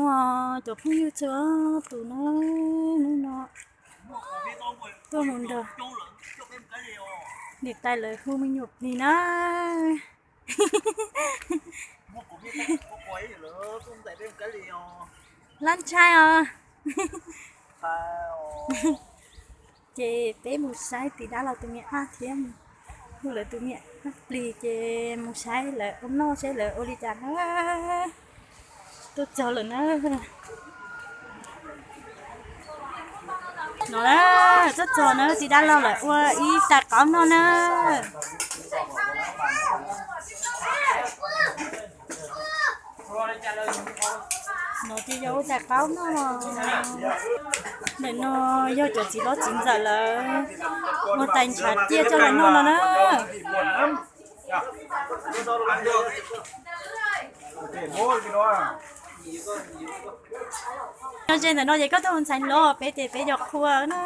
Cov phooj ywg txhua tus na, hnub no tuaj mus nrog niam tais lawv hu me nyuam plig na. Lab ntshai os. Ces peb mus saib tiv dab laug tus me ab thiab, hu lawv tus me ab plig ces mus saib lawv ua noj seb lawv ua li cas na. Tuaj txog lawm na. No na, tuaj txog na, tiv dab laug lawv ua ib tais qaub noj na. No ces yog ua tais qaub noj. Ntawm no yog cov txiv hlob txiv ntxawm lawv ua tais ntshav ciaj coj los noj no na. No ze ntawm no ces koj tuaj hu ntxhais hlob, peb ces peb cov qhua na.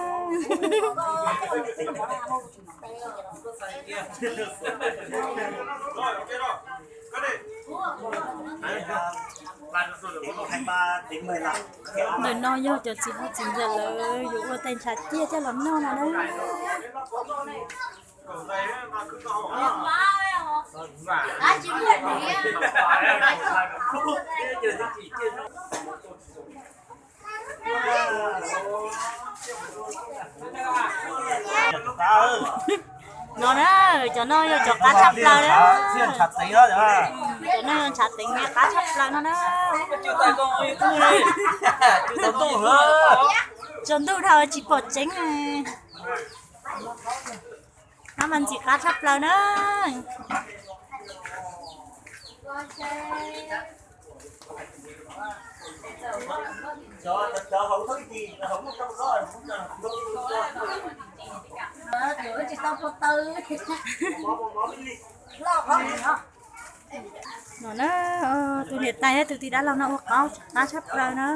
Ntawm no yog cov txiv hlob txiv ntxawm lawv yuav ua tais ntshav ciaj coj los noj no na. No na, cov no yog cov qab tshaj plaws na. Cov no yog ntshav teev qab tshaj plaws no na. Tsaus ntuj dhau tsis pom tseeb. Qab mas ntxim qab tshaj plaws na. No na, tus niam tais thiab tus tiv dab laug no ua qaub qab tshaj plaws na.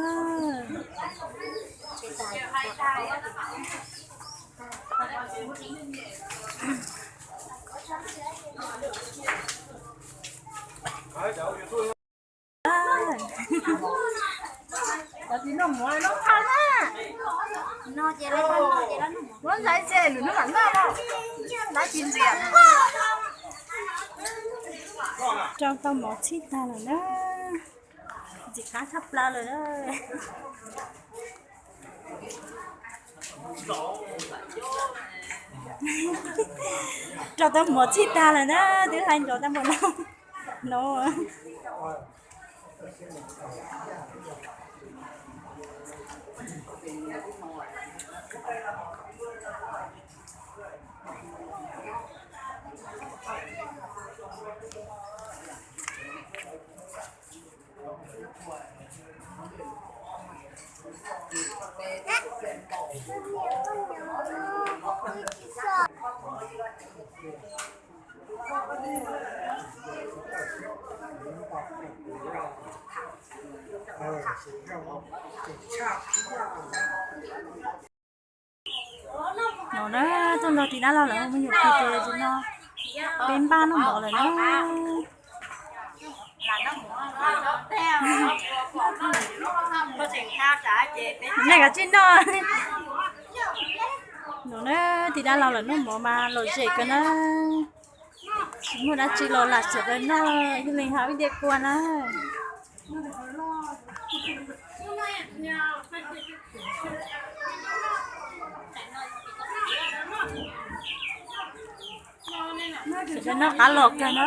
Rau tau mov txhij tag lawm na. Ntxim qab tshaj plaws lawm na. Rau tau mov txhij tag lawm na, twb hlais nrov tau npaum no. No. No na, tuaj nrog tiv dab laug lawv ua me nyuam plig ces no peb npaj noj mov lawm na. Nej kav tsij noj. No na, tiv dab laug lawv noj mov mas lom zem kawg na. Tsis muaj dab tsi los lam sawv daws noj ib leeg hau ib diav kua na. Sawv daws noj qab los kawg na.